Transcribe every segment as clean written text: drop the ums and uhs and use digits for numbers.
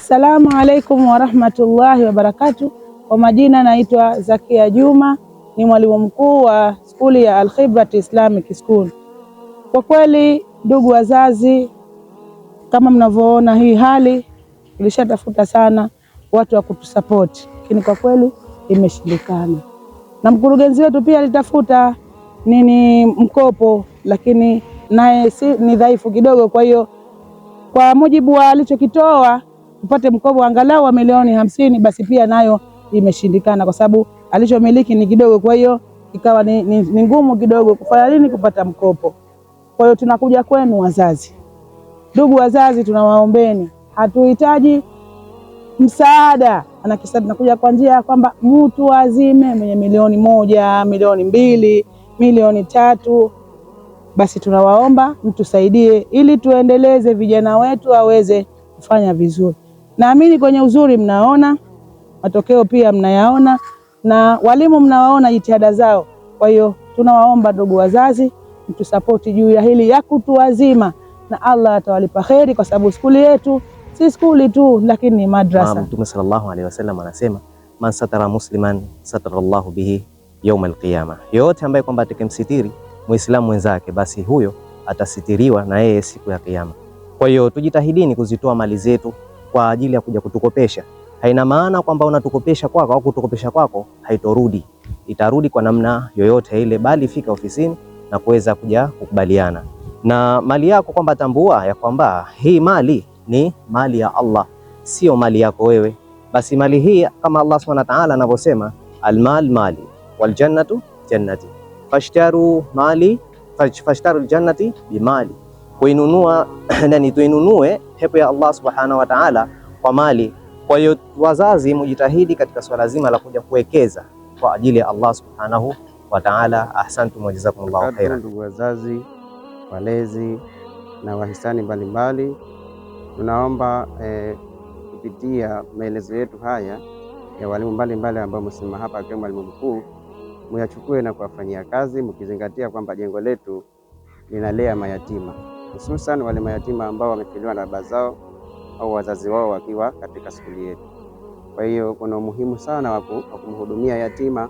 Assalamu alaikum warahmatullahi wabarakatu. Kwa majina naitwa Zakia Juma, ni mwalimu mkuu wa skuli ya Al-Khibrat Islamic School. Kwa kweli, ndugu wazazi, kama mnavyoona hii hali, tulishatafuta sana watu wa kutusapoti, lakini kwa kweli imeshindikana. Na mkurugenzi wetu pia alitafuta nini mkopo, lakini naye si ni dhaifu kidogo. Kwa hiyo kwa mujibu wa alichokitoa tupate mkopo angalau wa milioni 50, basi pia nayo imeshindikana kwa sababu alichomiliki ni kidogo. Kwa hiyo ikawa ni ngumu kidogo kufanya nini kupata mkopo. Kwa hiyo tunakuja kwenu wazazi, ndugu wazazi, tunawaombeni, hatuhitaji msaada anakisa, tunakuja kwa njia ya kwamba mtu azime mwenye milioni 1, milioni 2, milioni 3, basi tunawaomba mtusaidie ili tuendeleze vijana wetu waweze kufanya vizuri. Naamini kwenye uzuri mnaona matokeo pia mnayaona, na walimu mnawaona jitihada zao. Kwa hiyo tunawaomba ndugu wazazi, mtusapoti juu ya hili ya kutuazima, na Allah atawalipa kheri, kwa sababu skuli yetu si skuli tu, lakini ni madrasa. Mtume sallallahu alaihi wasallam anasema man satara musliman satara Allahu bihi yaum alqiyama, yoyote ambaye kwamba atakemsitiri muislamu mwenzake, basi huyo atasitiriwa na yeye siku ya Kiyama. Kwa hiyo tujitahidini kuzitoa mali zetu kwa ajili ya kuja kutukopesha. Haina maana kwamba unatukopesha kwako au kutukopesha kwako haitorudi, itarudi kwa namna yoyote ile, bali fika ofisini na kuweza kuja kukubaliana na mali yako, kwamba tambua ya kwamba hii mali ni mali ya Allah, sio mali yako wewe. Basi mali hii kama Allah subhanahu wa ta'ala anavyosema, almal mali waljannatu jannati fashtaru mali fashtaru aljannati bimali, kuinunua nani, tuinunue pepo ya Allah subhanahu wa ta'ala kwa mali. Kwa hiyo wazazi, mujitahidi katika swala zima la kuja kuwekeza kwa ajili ya Allah subhanahu wa ta'ala. Ahsantum wa jazakumullahu khairan. Ndugu wazazi, walezi na wahisani mbalimbali, tunaomba kupitia maelezo yetu haya ya walimu mbalimbali ambao msimama hapa akiwemo mwalimu mkuu, muyachukue na kuwafanyia kazi, mkizingatia kwamba jengo letu linalea mayatima, hususan wale mayatima ambao wamefiliwa na baba zao au wazazi wao wakiwa katika skuli yetu. Kwa hiyo kuna umuhimu sana wa kumhudumia yatima.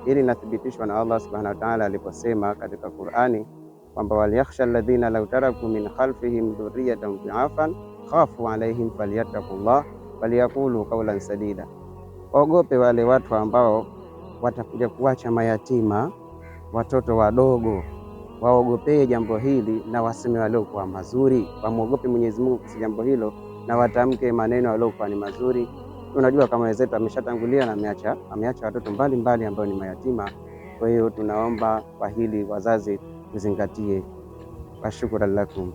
Hili linathibitishwa na Allah subhanahu wa ta'ala aliposema katika Qur'ani kwamba walyakhsha alladhina law taraku min khalfihim dhurriyatan dhi'afan khafu alaihim falyattaqullah waliyaqulu qawlan sadida, waogope wale watu ambao watakuja kuacha mayatima, watoto wadogo, waogopee jambo hili na waseme waliokuwa mazuri, wamwogope Mwenyezi Mungu kuhusu jambo hilo na watamke maneno waliokuwa ni mazuri. Tunajua kama wenzetu ameshatangulia na ameacha watoto mbalimbali ambao ni mayatima. Kwa hiyo tunaomba kwa hili wazazi tuzingatie. Washukran lakum.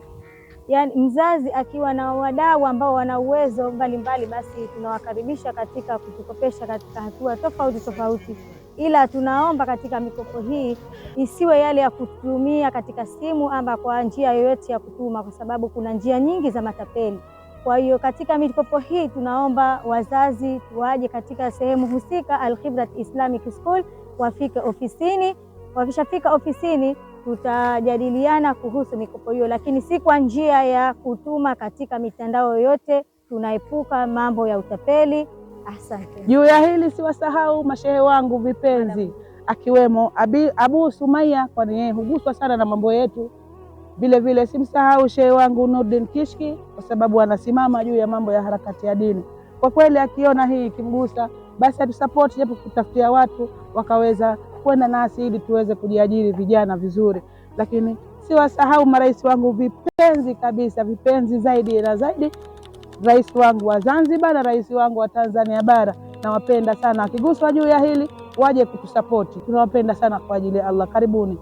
Yani, mzazi akiwa na wadau ambao wana uwezo mbalimbali, basi tunawakaribisha katika kutukopesha katika hatua tofauti tofauti, ila tunaomba katika mikopo hii isiwe yale ya kutumia katika simu ama kwa njia yoyote ya kutuma, kwa sababu kuna njia nyingi za matapeli. Kwa hiyo katika mikopo hii tunaomba wazazi waje katika sehemu husika Al-Khibrat Islamic School, wafike ofisini. Wakishafika ofisini tutajadiliana kuhusu mikopo hiyo, lakini si kwa njia ya kutuma katika mitandao yoyote. Tunaepuka mambo ya utapeli. Asante. Juu ya hili siwasahau mashehe wangu vipenzi, akiwemo Abu Sumaya, kwani yeye huguswa sana na mambo yetu. Vile vile simsahau shehe wangu Nurdin Kishki, kwa sababu anasimama juu ya mambo ya harakati ya dini. Kwa kweli akiona hii ikimgusa, basi atusapoti japo kutafutia watu wakaweza kwenda nasi ili tuweze kujiajiri vijana vizuri. Lakini siwasahau marais wangu vipenzi kabisa, vipenzi zaidi na zaidi, rais wangu wa Zanzibar na rais wangu wa Tanzania bara, nawapenda sana. Wakiguswa juu ya hili waje kutusapoti, tunawapenda sana kwa ajili ya Allah. Karibuni.